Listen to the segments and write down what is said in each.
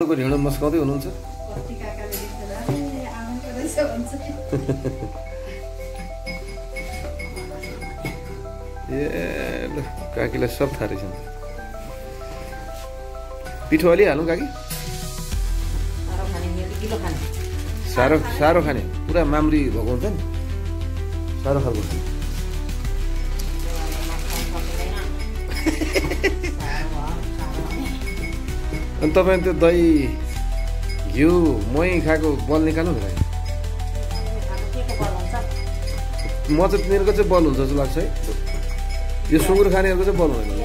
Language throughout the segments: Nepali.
कोदोको ढिँडो मस्काउँदै हुनुहुन्छ ए ल काकीलाई सब थाहा रहेछ पिठो अलि हालौँ काकी सारो खाने पुरा माम्री भएको हुन्छ नि सारो खालको अनि तपाईँ त्यो दही घिउ मही खाएको बल निकाल्नु नि म चाहिँ तिनीहरूको चाहिँ बल हुन्छ जस्तो लाग्छ है यो सुँगुर खानेहरूको चाहिँ बल हुँदैन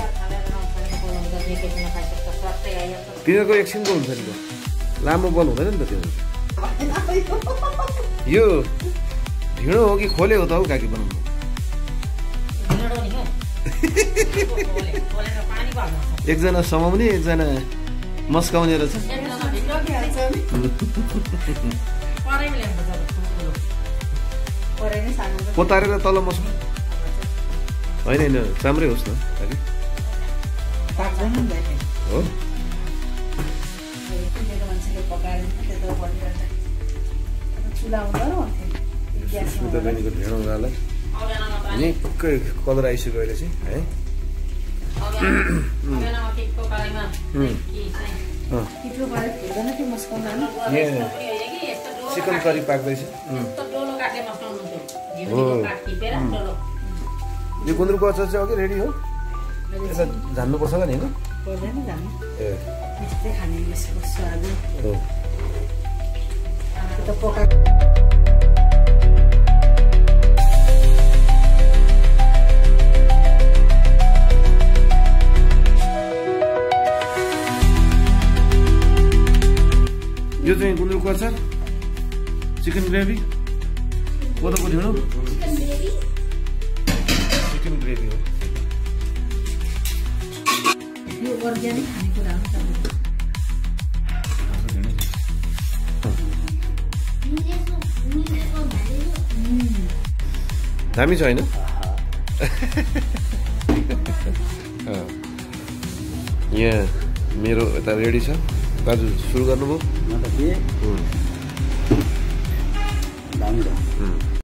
तिनीहरूको एकछिनको हुन्छ नि लामो बल हुँदैन नि त तिनीहरू यो ढिँडो हो कि खोले हो त हौ काकी बनाउनु एकजना समाउने एकजना मस्काउने रहेछ पोतारेर तल मस्का होइन चाम्रै होस् न हो सुताबेनीको ढिँडोलाई निकै कलर आइसक्यो अहिले चाहिँ है चिकन करी पाक्दैछ यो गुन्द्रुकको अचार चाहिँ अघि रेडी हो यसलाई झान्नुपर्छ होला नि होइन यो चाहिँ गुन्द्रुकको अचार चिकन ग्रेभी कोदोको ढिँडो चिकन ग्रेभी हो यो अर्ग्यानिक खानेकुरा हो दामी छ होइन यहाँ मेरो यता रेडी छ दाजु सुरु गर्नुभयो